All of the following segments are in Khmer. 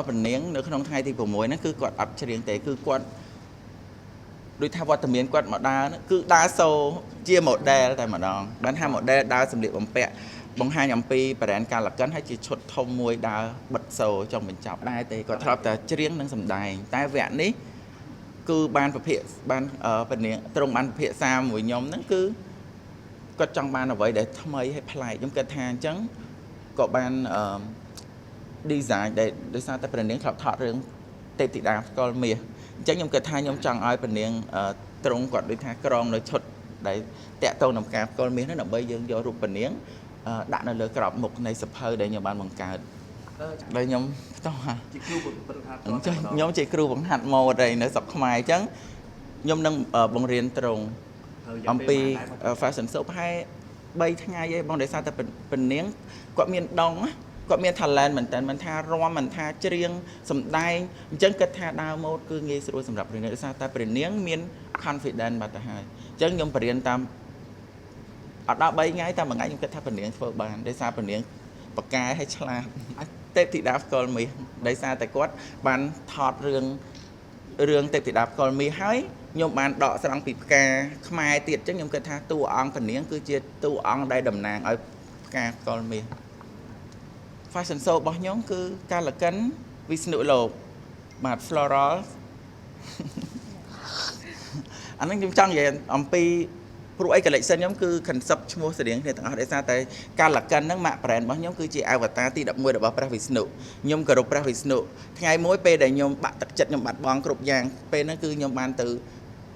ព្រះនាងនៅក្នុងថ្ងៃទី6ហ្នឹងគឺគាត់អត់ច្រៀងទេគឺគាត់ដូចថាវត្តមានគាត់មកដើរហ្នឹងគឺដើរសូជា model តែម្ដងបានថា model ដើរសម្លៀកបំពាក់បង្ហាញអំពី brand កាលកិនហើយជាឈុតធំមួយដើរបិទសូចង់បញ្ចប់ដែរទេគាត់ធ្លាប់តែច្រៀងនិងសម្ដែងតែវគ្គនេះគឺបានប្រភាបានព្រះនាងទ្រង់បានពិភាក្សាមួយខ្ញុំហ្នឹងគឺគាត់ចង់បានអ្វីដែលថ្មីហើយប្លែកខ្ញុំគិតថាអញ្ចឹងក៏បានអឺ design ដែលដោយសារតែព្រះនាងធ្លាប់ថតរឿងទេពធីតាផ្កុលមាសអញ្ចឹងខ្ញុំគិតថាខ្ញុំចង់ឲ្យព្រះនាងទ្រង់គាត់ដូចថាក្រងនៅឈុតដែលតាក់ទងនឹងការផ្កុលមាសនោះដើម្បីយើងយករូបព្រះនាងដាក់នៅលើក្របមុខនៃសភៅដែលខ្ញុំបានបង្កើតដែលខ្ញុំផ្ទាល់ ជាគ្រូបង្ហាត់ អញ្ចឹងខ្ញុំជាគ្រូបង្ហាត់ម៉ូដឯនៅស្រុកខ្មែរអញ្ចឹងខ្ញុំនឹងបង្រៀនត្រង់អំពី fashion show ប្រហែល3ថ្ងៃឯងបងដោយសារតែព្រះនាងគាត់មានដងណាគាត់មាន talent មែនតើមិនថារាំមិនថាច្រៀងសម្ដែងអញ្ចឹងគិតថាដើរម៉ូដគឺងាយស្រួលសម្រាប់ព្រះនាងដោយសារតែព្រះនាងមាន confidence បាត់ទៅហើយអញ្ចឹងខ្ញុំបរៀនតាមអត់ដល់3ថ្ងៃតែមួយថ្ងៃខ្ញុំគិតថាព្រះនាងធ្វើបានដោយសារព្រះនាងបកកែឲ្យឆ្លាតទេពធីតាផ្កុលមាសដោយសារតែគាត់បានថតរឿងរឿងទេពធីតាផ្កុលមាសហើយខ្ញុំបានដកស្រង់ពីផ្កាខ្មែរទៀតអញ្ចឹងខ្ញុំគិតថាតួអង្គព្រះនាងគឺជាតួអង្គដែលតំណាងឲ្យផ្កាផ្កុលមាស fashion show របស់ខ្ញុំគឺកាលកិនវិស្ណុលោកបាទ floral អាហ្នឹងខ្ញុំចង់និយាយអំពីព្រោះអី collection ខ្ញុំគឺ concept ឈ្មោះស្រៀងគ្នាទាំងអស់ដោយសារតែកាលកិនហ្នឹងម៉ាក brand របស់ខ្ញុំគឺជាអវតារទី11របស់ព្រះវិស្ណុខ្ញុំគោរពព្រះវិស្ណុថ្ងៃមួយពេលដែលខ្ញុំបាក់ទឹកចិត្តខ្ញុំបាត់បង់គ្រប់យ៉ាងពេលហ្នឹងគឺខ្ញុំបានទៅ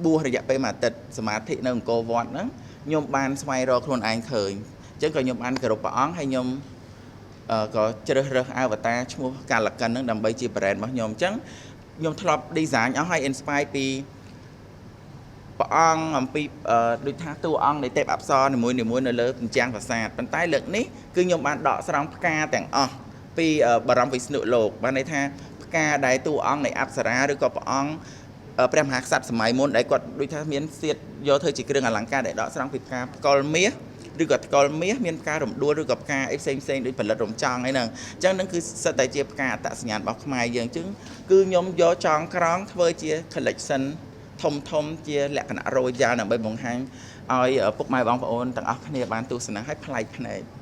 បួសរយៈពេលមួយអាទិត្យសមាធិនៅអង្គរវត្តហ្នឹងខ្ញុំបានស្វែងរកខ្លួនឯងឃើញអញ្ចឹងក៏ខ្ញុំបានគោរពព្រះអង្គហើយខ្ញុំ ក៏ជ្រើសរើសអវតារឈ្មោះកាលកិនហ្នឹងដើម្បីជា brand របស់ខ្ញុំអញ្ចឹងខ្ញុំធ្លាប់ design អស់ហើយ inspire ពីព្រះអង្គអំពីដូចថាតួអង្គនៃទេពអប្សរនីមួយៗនៅលើជញ្ជាំងប្រាសាទប៉ុន្តែលើកនេះគឺខ្ញុំបានដកស្រង់ផ្កាទាំងអស់ពីបរមវិស្ណុលោកបានន័យថាផ្កាដែលតួអង្គនៃអប្សរាឬក៏ព្រះអង្គព្រះមហាក្សត្រសម័យមុនដែលគាត់ដូចថាមានសៀតយកធ្វើជាគ្រឿងអលង្ការដែលដកស្រង់ពីផ្កាផ្កុលមាសឬក៏ថ្កុលមាសមានផ្ការំដួលឬក៏ផ្កាអីផ្សេងផ្សេងដូចផលិតរំចង់អីហ្នឹងអញ្ចឹងហ្នឹងគឺសិតតែជាផ្កាអត្តសញ្ញាណរបស់ខ្មែរយើងអញ្ចឹងគឺខ្ញុំយកចងក្រងធ្វើជា collection ធំធំជាលក្ខណៈ royal ដើម្បីបង្ហាញឲ្យពុកម៉ែបងប្អូនទាំងអស់គ្នាបានទស្សនាឲ្យប្លែកភ្នែក។